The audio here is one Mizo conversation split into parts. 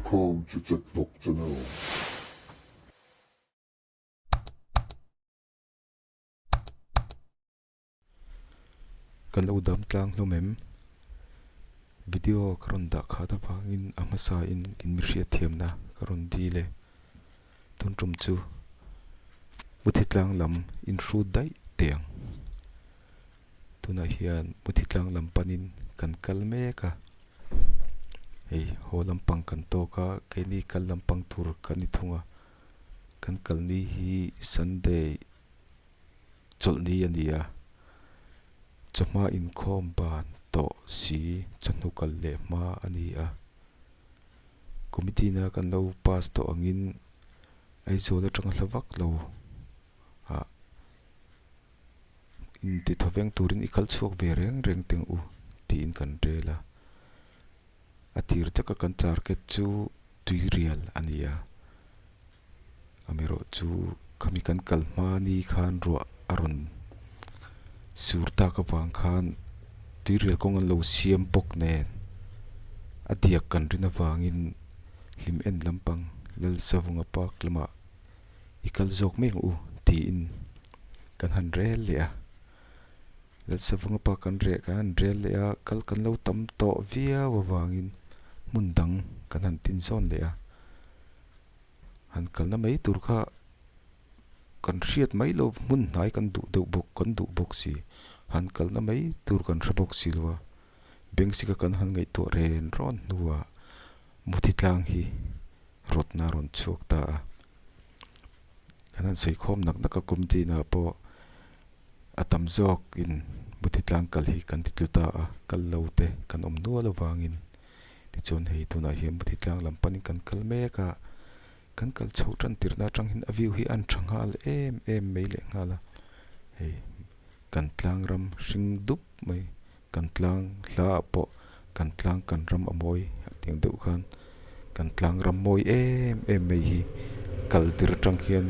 Welcome to Techvlog Channel. Kan lo dam tlang hlawm em? Video ka rawn dah khat avangin a hmasa in in mi hriatthiamna ka rawn dil e. Tun tum chu Muthi tlang lam in hrut daih teh ang. Tunah hian Muthi tlang lam panin kan kal mek a, hei haw lampang kan tawk a, keini kal lampang tur kan ni thung a, kan kalni hi Sunday chawlhni a ni a, chawhma inkhawm ban tawh si chawhnu kal leh hma a ni a, committee na kan lo pass tawh angin Aizawl atanga hla vak lo ah. Inti thawveng turin i kal chhuak ve reng reng teng u tiin kan rel a. A tir taka kan target chu tuirial a ni a. Amaherawh chu khami kan kal hma ni khan ruah a rawn sur tak avang khan tuirial kawng an lo siam bawk nen a diak kan rin avangin hlim en lampang Lalsavunga park lamah i kal zawk mai ang u tiin kan han rel leh a Lalsavunga pa kan reh kan han rel leh a kal kan lo tam tawh viau avangin hmun dang kan han tin zawn leh a han kalna mai tur kha kan hriat mai lo hmun hnai kan duh deuh bawk kan duh bawk si han kalna mai tur kan hre bawk si lo a Bengsika kan han ngaihtuah ren rawn hnuah Muthi tlang hi rawtna a rawn chhuak ta a. Kan han sawi khawm nak nak a committee ah pawh a tam zawkin Muthi tlang kal hi kan ti tlu ta a, kal lo te kan awm nual avangin tichuan hei tunah hian Muthi tlang lam panin kan kal mek a, kan kal chhoh tan tirhna atang hian a view hi a tha nghal em em mai leh nghal a, hei kan tlang ram hring dup mai. Kan tlang hla ah pawh kan tlang kan ram a mawi a tih ang deuh khan kan tlang ram mawi em em mai hi kal tir atang hian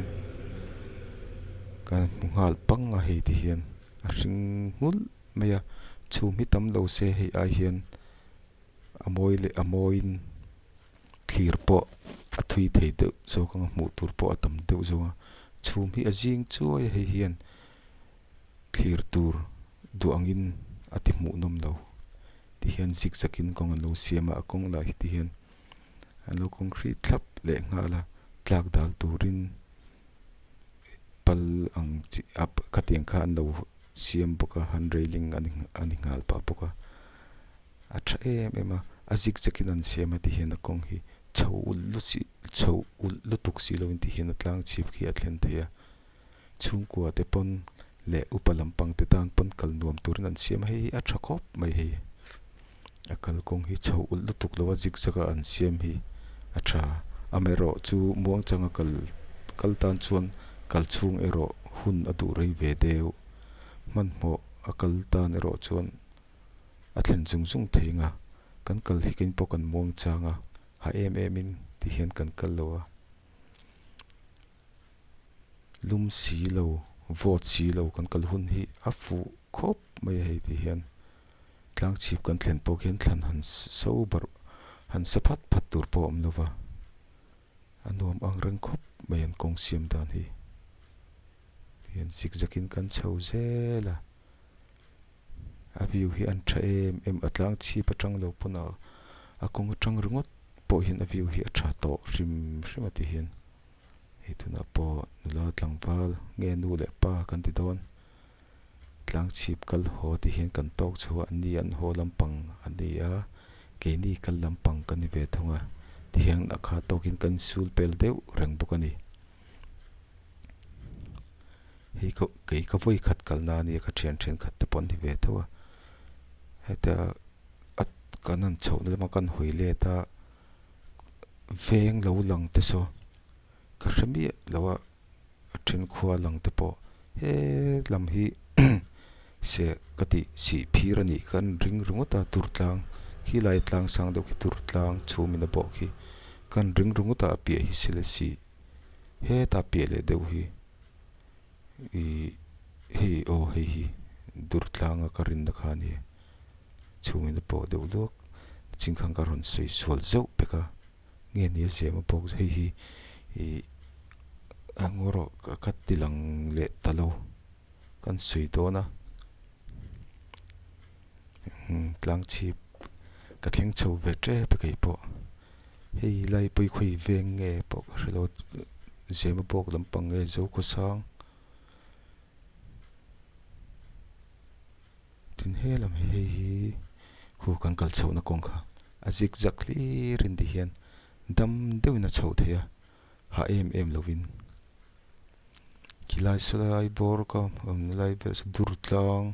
kan hmu nghal pang a hei ti hian a hring nghulh mai a chhum hi tam lo se hei ai hian a mawi leh a mawiin thlir pawh a thui thei deuh zawk ang a hmuh tur pawh a tam deuh zawk a chhum hi a zing chuai a hei hian thlir tur duh angin a ti hmuh nawm lo ti hian zig zag in kawng an lo siam a a kawng lah hi ti hian an lo concrete thlap leh nghal a tlak dal turin pal ang chi a khatiang kha an lo siam bawk a han railing a ni a ni nghal pah bawk a a tha em em a a zig zag in an siam a ti hian a kawng hi chho ulh lusi chho ulh lutuk si lovin ti hian a tlang chhip khi a thlen thei a. Chhungkua te pawn leh upa lampang te tan pawn kal nuam turin an siam a, hei hi a tha khawp mai hei. A kalkawng hi chho ulh lutuk lo a zig zag a an siam hi a tha. Amaherawh chu muangchanga kal kal tan chuan kal chhung erawh hun a duh rei ve deuh. Hmanhmawh a kal tan erawh chuan a thlen zung zung thei ang a, kan kal hi kein pawh kan muangchang a, ha em em in ti hian kan kal lo a. Lum si lo, vawt si lo kan kal hun hi a fuh khawp mai a hei ti hian tlang chhip kan thlen pawh khian thlan han so barh han sa phat phat tur pawh a awm lo va, a nuam ang reng khawp mai an kawng siam dan hi. Tihian zig zag in kan chho zel a, a view hi an tha em em a tlang chhip atang lo pawn a a kawng atang ringawt pawh hian a view hi a tha tawh hrim hrim a ti hian. Hei tunah pawh nula tlangval nge nu leh pa kan ti dawn. Tlang chhip kal haw ti hian kan tawk chho a, ani an haw lampang a ni a, keini kal lampang kan ni ve thung a, ti hian a kha tawkin kan insul pel deuh reng bawk a ni. Hei ka kei ka vawi khat kalna a nia ka thian thenkhat te pawh an ni ve tho a, heta a kan han chhohna lama kan hawi let a. Veng lo lang te saw ka hre miah lo a, a then khua lang te pawh he lam hi se ka tih sih phir a nih kha an ring ringawt a Durtlang khi lai tlang sang deuh khi Durtlang chhum in a bawh khi ka han ring ringawt a a piah hi Selesih heta piah leh deuh hi ih hei aw hei hi Durtlang a ka rinna kha a ni. Chhungin a pawh deuh luak. Chingkhang ka rawn sawi sual zeuh pek a. Nge ni a Zemabawk hei hi ih a ngaw rawh ka ti lang leh ta lo kan sawi dawn a tlang chhip ka thleng chho ve tep a keipawh hei lai pawh hi khawi veng nge pawh ka hre lo Zemabawk lampang nge Zokhawsang. Tin he lam hi hei hi khu kan kal chhohna kawng kha a zig zag hlir in ti hian dam deuhin a chhoh theih a hah em em lovin khilai sawlai bawr ka awmna lai vel saw dur tlang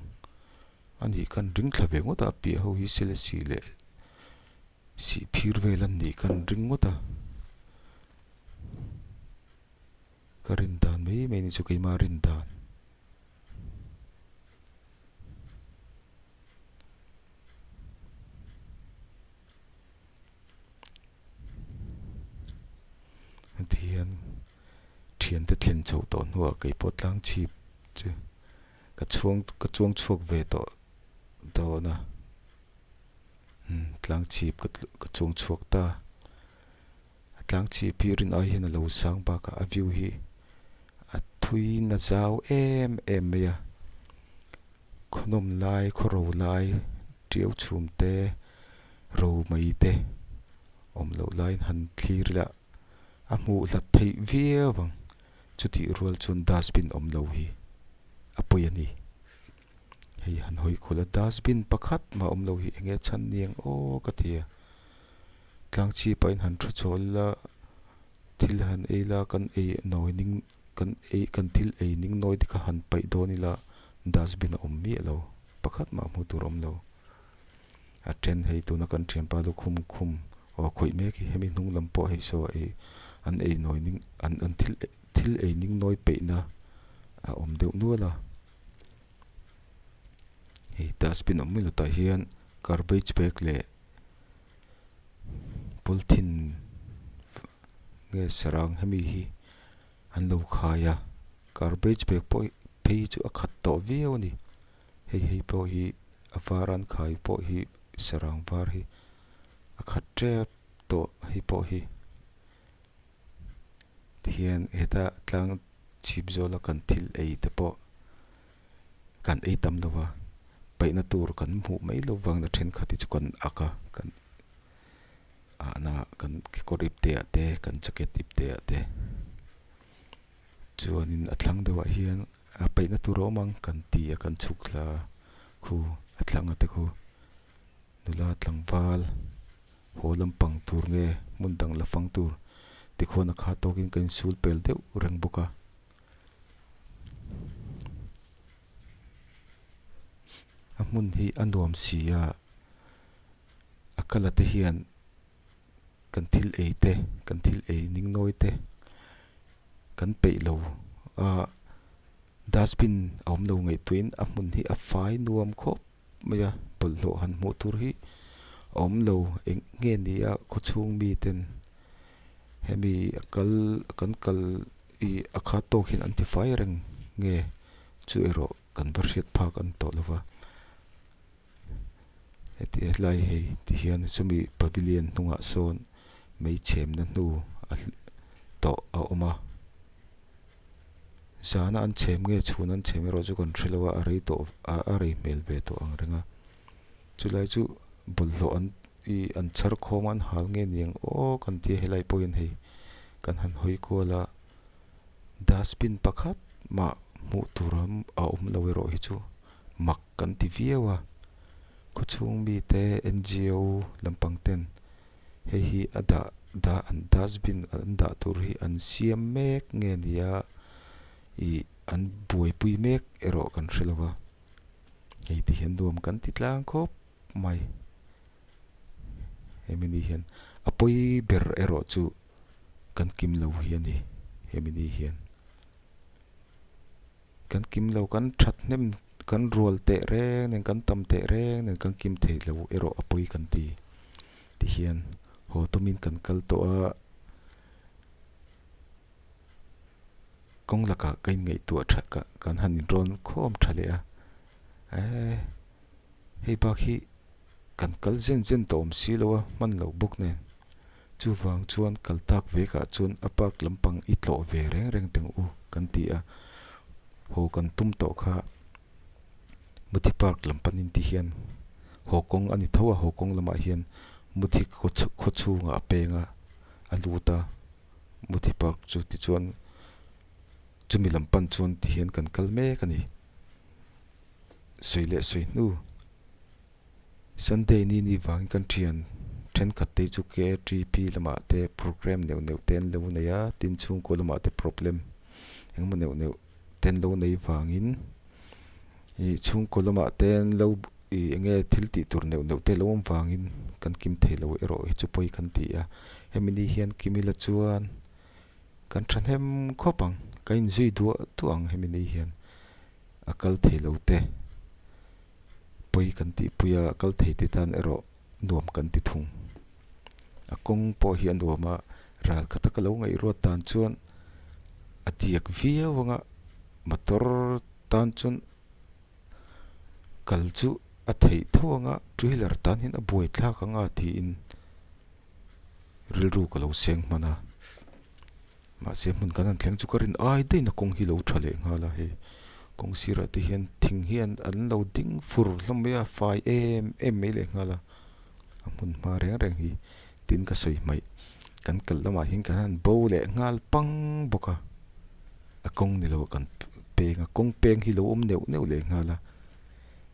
a nih khan ring thla ve ngawt a a piah ho hi selesih leh sihphir vel an nih khan ring ngawt a. Ka rin dan mai mai ni chu keima rin dan. Heti hian thiante thlen chhoh tawh hnuah keipawh tlang chhip chu ka chhuang ka chuang chhuak ve tawh dawn a umm tlang chhip ka chuang chhuak ta. A tlang chhip hi rin ai hian a lo sang bakah a view hi a thui na zau em em mai a khaw nawm lai khaw ro lai tiau chhum te ro mai te awm loh laiin han thlir ila a hmuh hlat theih viau ang chutih rual chuan dustbin awm lo hi a pawi a ni. Hei han hawi khul a dustbin pakhat mah awm lo hi eng nge chhan niang aw ka ti a. Tlang chhip ah in han thu chawl la thil han ei la kan ei nawi ning kan ei kan thil ei ning nawi te kha han paih dawn ila dustbin a awm miah lo pakhat mah hmuh tur a awm lo. A then hei tuna kan thianpa lukhum khum aw khawih mek hi hemi hnung lam pawh hei saw ei an ei nawi ning an an thil thil ei ning nawi peihna a awm deuh nual a. Hei dustbin awm mai lo tah hian garbage bag leh polythene nge sarang hemi hi an lo khai a garbage bag pawh hi phei hi chu a khat tawh viau a ni hei hei pawh hi a var a an khai pawh hi sarang var hi a khat tep tawh hei pawh hi tihian heta tlang chhip zawla kan thil ei te pawh kan ei tam lo va paihna tur kan hmuh mai lo vang na thenkhat hi chu kan ak a kan ahna kan kekawr ip te ah te kan jacket ip te ah te chuanin a thlang deuhah hian a paihna tur a awm ang kan ti a kan chhuk thla khu a thlang a te khu nula tlangval haw lampang tur nge hmun dang la fang tur tikhuan a kha tawkin kan insul pel deuh reng bawk a. A hmun hi a nuam si a a kala te hian kan thil ei te kan thil ei ning nawi te kan peih lo a dustbin a awm lo ngaihtuahin a hmun hi a fai nuam khawp mai a bawlhhlawh han hmuh tur hi a awm lo eng nge ni a khawchhung mi ten hemi a kal kan kal ih a khat tawk hian an ti fai reng nge chu erawh kan va hriat phak a ni tawh lo va heti helai hei ti hian chumi pavilion hnungah sawn mei chhemna hnu a tawh a awm a zana an chhem nge chhun an chhem erawh chu kan hre lo a a rei tawh a rei hmel ve tawh ang reng a chulai chu bawlhhlawh an ih an chhar khawm a an hal nge niang aw kan tia helai pawh hian hei kan han hawi kual a dustbin pakhat mah hmuh tur a awm lo erawh hi chu mak kan ti viau a khawchhung mite N G O lampang ten hei hi a dah dah an dustbin an dah tur hi an siam mek nge ni a ih an buaipui mek erawh kan hre lo va hei ti hian nuam kan ti tlang khawp mai hemi ni hian a pawi ber erawh chu kan kim lo hi a ni hemi ni hian. Kan kim lo kan that hnem kan rual teh reng nen kan tam teh reng nen kan kim thei lo erawh a pawi kan ti tihian haw tumin kan kal tawh a kawng lakah ka inngaihtuah tha ka kan han inrawn khawm tha leh a eee hei bak hi kan kal zen zen tawh awm si lo a hman lo bawk nen. Chuvang chuan kal tak vekah chuan a park lampang i tlawh ve reng reng teng u kan ti a, haw kan tum tawh kha Muthi park lam panin ti hian haw kawng a ni tho a, haw kawng lamah hian Muthi khaw chhungah a peng a, a lut a Muthi park chu tichuan chumi lam pan chuan ti hian kan kal mek a ni. Sawi leh sawi hnu. Sunday ni ni vangin kan thian thenkhat te chu KTP lamah te programme neuh neuh te an lo nei a, tin chhungkaw lamah te problem engemaw neuh neuh te an lo nei vangin ih chhungkaw lamah te an lo ih eng nge thil tih tur neuh neuh te lo awm vangin kan kim thei lo erawh hi chu pawi kan ti a, hemi ni hian kim ila chuan kan thahnem khawp ang, kan inzui duah duah ang hemi ni hian a kal thei lo te. Pawi kan tihpui a, kal thei te tan erawh nuam kan ti thung. A kawng pawh hi a nuam a, ral kha taka lo ngaihruat dan chuan a diak viau ang a, motor tan chuan kal chu a theih tho ang a, two wheeler tan hian a buai thlak ang a tiin rilru ka lo seng hman a. Mahse hmun kan han thleng chu ka rin ai daih na kawng hi lo tha leh nghal a hei kawng sirah te hian thing hi an an lo ding fur hlawm mai a fai em em mai leh nghal a a hmun hma reng reng hi tin ka sawi hmaih kan kal lamah hian kan han bo leh nghal pang bawk a a kawng ni lo kan peng a kawng peng hi lo awm neuh neuh leh nghal a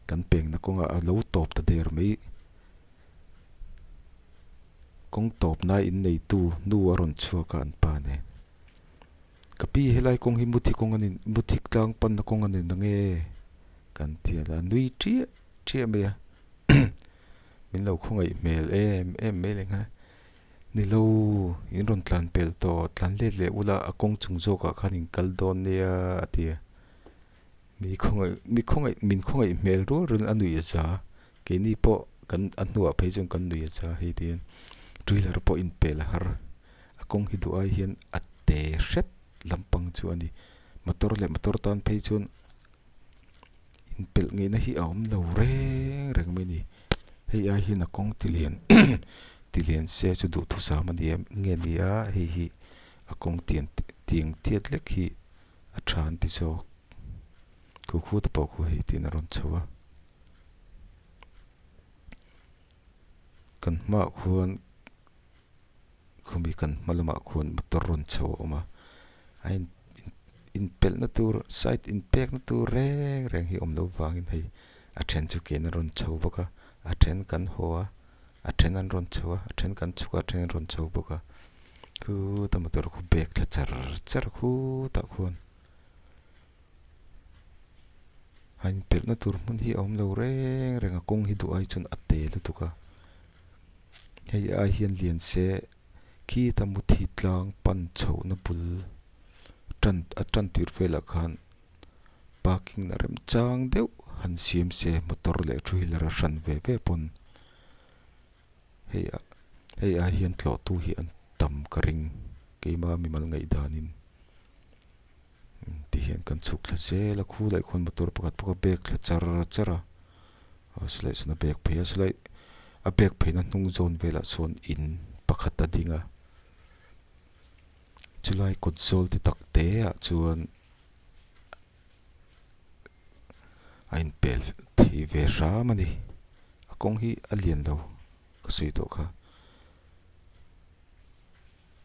kan pengna kawngah a lo tawp ta der mai. Kawng tawpna in neitu nu a rawn chhuak a an pa nen. Ka pi helai kawng hi muthi kawng a ni muthi tlang panna kawng a ni na nge kan ti a la nui chiah chiah mai a min lo khawngaih hmel em em mai leh nghal ni lo in rawn tlan pel tawh tlan let leh ula a kawng chung zawkah khan in kal dawn nia a ti a. Mi khawngaih mi khawngaih min khawngaih hmel rual rualin a nuih a za. Keini pawh kan a hnuah phei chuan kan nuih a za hei tiin two wheeler pawh inpel a har. A kawng hi duh ai hian a te hret lampang chu a ni. Motor leh motor tan phei chuan inpelh ngeihna hi a awm lo reng reng mai a ni. Hei ai hian a kawng ti lian ti lian se chu duhthusam a ni em nge ni a hei hi a kawng tian tiang tiat lek hi a tha an ti zawk. Khu khu te pawh khu hei tiin a rawn chho a. Kan hmaah khuan khumi kan hma lamah khuan motor rawn chho a awm a. A in inpelhna tur side inpekna tur reng reng hi awm loh vangin hei a then chu kein a rawn chho bawk a a then kan haw a a then an rawn chho a a then kan chhuk a a then an rawn chho bawk a khutah motor khu bag thla char char khutah khuan a inpelhna tur hmun hi a awm lo reng reng a kawng hi duh ai chuan a te lutuk a hei ai hian lian se khita muthi tlang pan chhohna bul tan a tan tir velah khan parking na remchang deuh han siam se motor leh two wheeler a hran ve ve pawn hei ah hei ai hian tlawh tu hi an tam ka ring keima mimal ngaihdanin ti hian kan chhuk thla zel a khulai khuan motor pakhat bawk a bag thla char char a aw silai sawn a bag phei a silai a bag pheina hnung zawn velah sawn in pakhat a ding a chulai kawt zawl te tak te ah chuan a inpel thei ve hram a ni a kawng hi a lian lo ka sawi tawh kha.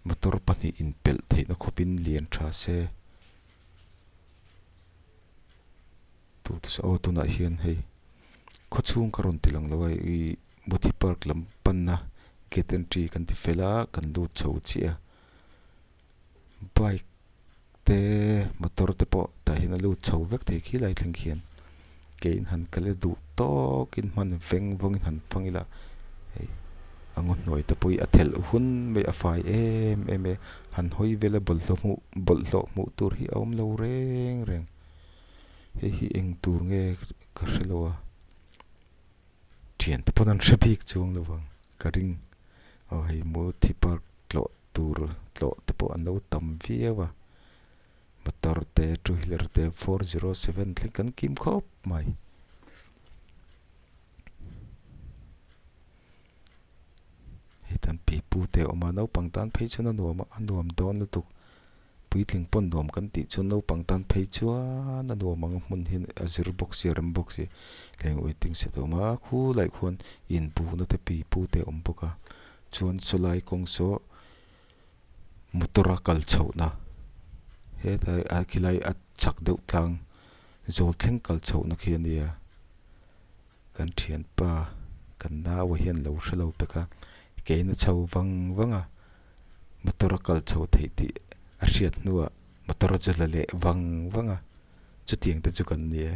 Motor pahnih inpelh theihna khawpin lian tha se. Aw tunah hian hei khawchhung ka rawn ti lang lo a ih Muthi park lam panna gate entry kan ti fel a kan lut chho chiah a bike te motor te pawh tah hian a lut chho vek thei khi lai thleng khian ke in han kal ila duh tawkin hman veng vawngin han fang ila hei a ngaw hnuai te pawh hi a thelh hun mai a fai em em e han hawi vel a bawlhhlawh hmuh bawlhhlawh hmuh tur hi a awm lo reng reng hei hi eng tur nge ka hre lo a thian te pawn an hre bik chuang lo vang ka ring aw hei muthi park tlawh tur tlawh te pawh an lo tam viau a motor te two wheeler te 407 thleng kan kim khawp mai. Hei tan pi. pipu te a awm a naupang tan phei chuan a nuam a a nuam dawn lutuk puitling pawn nuam kan tih chuan naupang tan phei chuan a nuam ang a hmun hian a zir bawk sia a rem bawk si tiang waiting shed a awm a khulaiah khuan inbukna te pipu te a awm bawk a chuan sawlai kawng saw motor a kal chhohna hetlai ah khilai a chhak deuh tlang zawl thleng kal chhohna khi ania kan thianpa kan nau a hian lo hrelo pek a kein a chho vang vang a motor a kal chho theih tih a hriat hnuah motor chu la leh vang vang a chutiang te chu kan ni e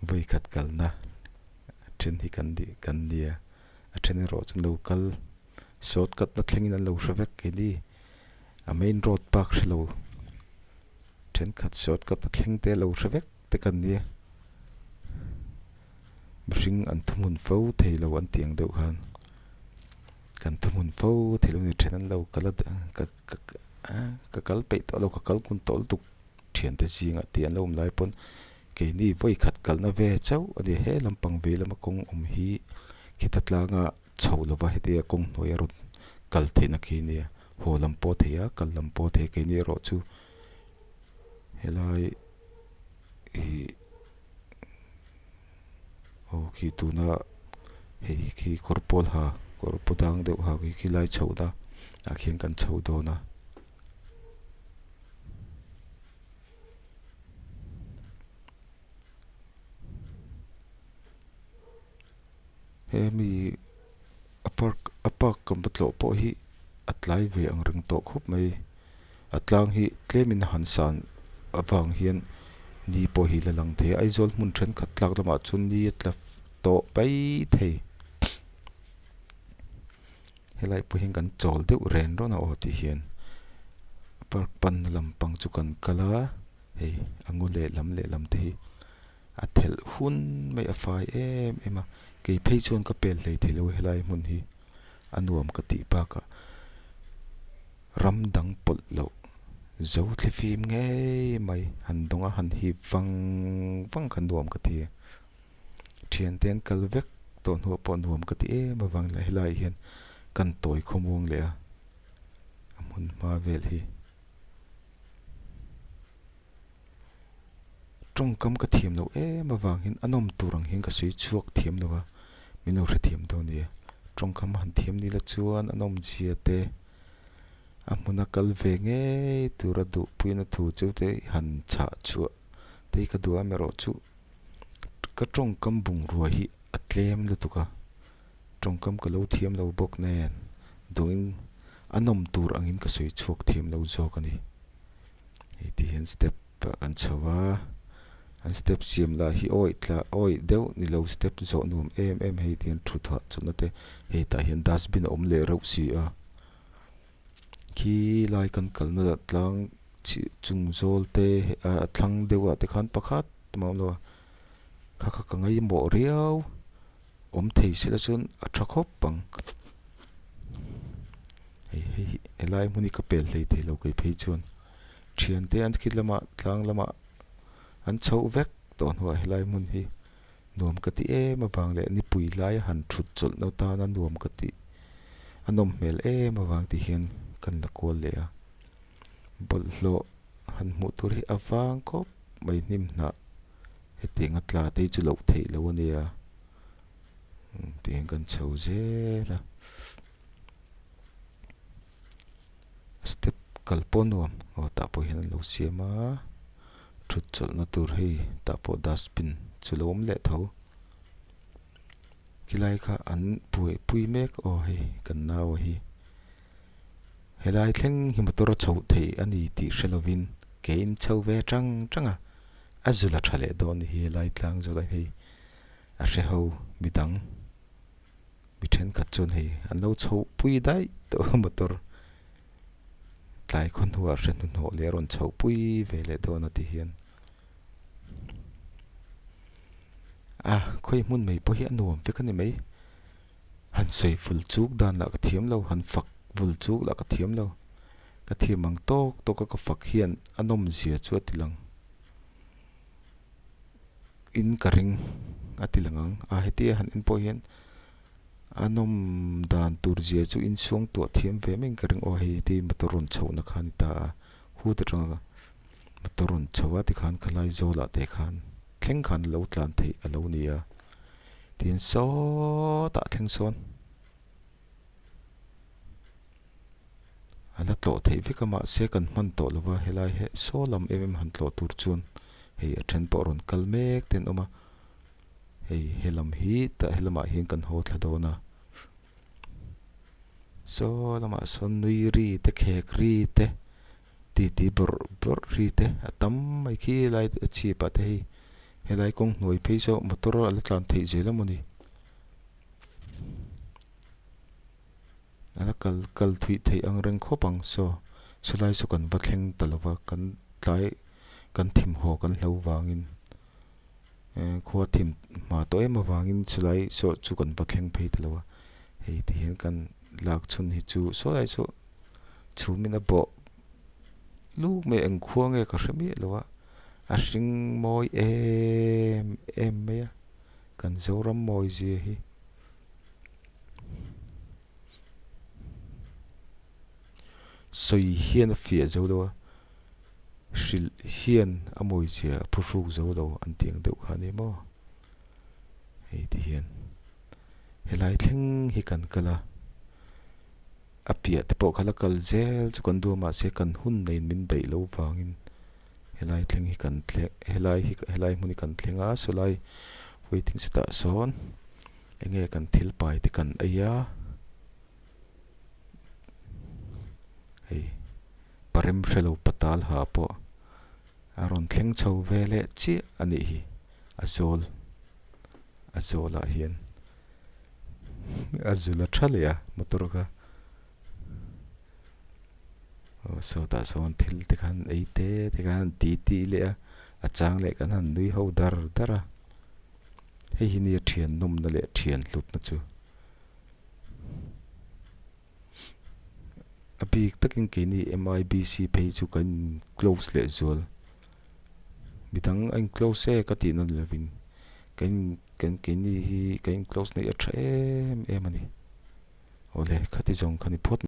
vawikhat kalna a then hi kan nih kan nia a then erawh chu an lo kal shortcut na thlengin an lo hre vek keini a main road bak hrelo thenkhat shortcut a thleng te lo hre vek te kan nia mihring an thuhmun fo thei lo an tih ang deuh khan kan thuhmun fo thei lo a ni then an lo kal a ka ka ka kal peih tawh lo ka kal ngun tawh lutuk thiante zingah tih an lo awm lai pawn keini vawi khat kalna ve chauh a ni he lampang vei lama kawng awm hi khita tlanga chho lova hetia kawng hnuai a rawn kal theihna khi a nia haw lam pawh a thei a kal lam pawh a thei a keini erawh chu helai ihh aw khi tuna hei khi kawr pawl ha kawr paw dang deuh ha khi khilai chhohna ah khian kan chho dawn a. Hemi a park a park kan va tlawh pawh hi a tlai ve ang reng tawh khawp mai a tlang hi tlemin a han san avang hian ni pawh hi la lang thei a Aizawl hmun thenkhat tlak lamah chuan ni a tla tawh maithei helai pawh hian kan chawl deuh ren rawn a aw tih hian park panna lampang chu kan kal a hei a ngaw lehlam lehlam te hi. A thelh hun mai a fai em em a, kei phei chuan ka pel hlei thei lo helai hmun hi a nuam ka tih bakah ram dang pawlh loh zo thlifim ngei mai han dawng a han hip vang vang kha nuam ka ti a, thiante an kal vek tawh hnuah pawh nuam ka ti em avang leh helaiah hian kan tawi khawmuang leh a, a hmun hma vel hi. Tawngkam ka thiam loh em avangin a nawm tur ang hian ka sawi chhuak thiam lo a, min lo hrethiam dawn a nia. Tawngkam han thiam ni la chuan a nawmzia te, a hmuna kal ve ngei tura duhpuina thu chu te han chhah chhuah te hi ka duh a, amaherawhchu ka tawngkam bungrua hi a tlem lutuk a, tawngkam ka lo thiam lo bawk nen duhin a nawm tur angin ka sawi chhuak thiam lo zawk a ni. Hei ti hian step ah kan chho a an step siam lah hi awih tla awih deuh ni lo step zawh nuam em em hei ti hian thu thah chawlhna te hei tah hian dustbin a awm leh reuh si a khi lai kan kalna lah tlang chih chung zawl te ah thlang deuh ah te khan pakhat mah a awm lo a kha kha ka ngaihmawh riau awm thei sela chuan a tha khawp ang. Hei hei hi helai hmun hi ka pel hlei thei lo kei phei chuan thiante an khi lamah tlang lamah an chhoh vek tawh hnuah helai hmun hi nuam ka ti em avang leh nipui laia han thut chawlh na tana nuam ka tih a nawm hmel em avang tih hian kan la kual leh a bawlhhlawh han hmuh tur hi a vang khawp mai hnim hnah hetiang a tla te hi chu loh theih loh a nia tihian kan chho zel a. Step kal pawh nuam aw tah pawh hian an lo siam a thut chawlhna tur hei tah pawh dustbin chu lo awm leh tho khilai kha an buaipui mek aw hei kan nau a hi helai thleng hi motor a chhoh theih a ni tih hre lovin keiin chho ve tang tang a a zul a tha leh dawn a ni hi helai tlang zawh lai hei a hre ho midang. Mi thenkhat chuan hei an lo chhoh pui daih tawh a motor tlai khaw hnuah hre hnuhnawh leh a rawn chhoh pui ve leh dawn a ti hian a khawi hmun mai pawh hi a nuam vek a ni mai han sawi vul chuk dan lah ka thiam lo han fak vul chuk lah ka thiam lo ka thiam ang tawk tawk a ka fak hian a nawm zia chu a ti lang. In ka ring a ti lang ang a hetia han en pawh hian. A nawm dan tur zia chu inchhuang tuah thiam ve maiin ka ring aw hei te motor rawn chhohna kha a ni ta a khut atanga motor rawn chho a tikhan khalai zawlah te khan thleng khan a lo tlan theih a lo ni a tin sawtah thleng sawn a la tlawh theih vek a mahse kan hman tawh lo va helai hi saw lam em em han tlawh tur chuan hei a then pawh rawn kal mek te an awm a hei helam hi tah helamah hian kan haw thla dawn a saw lamah sawn nui ri te khek ri te titi bawrh bawrh ri te a tam mai khi lai a chhip ah te hei helai kawng hnuai phei saw motor a la tlan theih zel a mawni. A la kal kal thui theih ang reng khawp ang saw sawlai saw kan va thleng ta lo va kan tlai kan thim haw kan hlo vangin ehh khua thim hma tawh em avangin chulai saw chu kan va thleng phei ta lo a hei ti hian kan lak chhun hi chu sawlai saw chhum in a bawh luk mai a eng khua nge ka hre miah lo a a hring mawi em em mai a kan zoram mawi zia hi. Sawi hian a fiah zo lo a, hrilh hian a mawizia a phuhruk zo lo an tih ang deuh kha a ni maw? Hei ti hian helai thleng hi kan kal a, a piah te pawh kha la kal zel chu kan duh a mahse kan hun neiin min daih loh vangin helai thleng hi kan thleng helai hi helai hmun hi kan thleng a sawlai waiting shed ah sawn enge kan thil pai te kan ei a. Hei parem hrelo patal ha pawh a rawn thleng chho ve leh chiah a nih hi a zawl a zawlah hian a zul a tha leh a motor kha aw sawtah sawn thil te khan ei te te khan an ti ti leh a a chang leh kan han nui ho dar dar a hei hi nia thian nawmna leh thian hlutna chu. A bik takin keini M_I_B_C phei chu kan in close leh zual midang a in close e ka tihna ni lovin kan in kan keini hi kan in close na hi a tha em em a ni awle khati zawng kha ni phawt.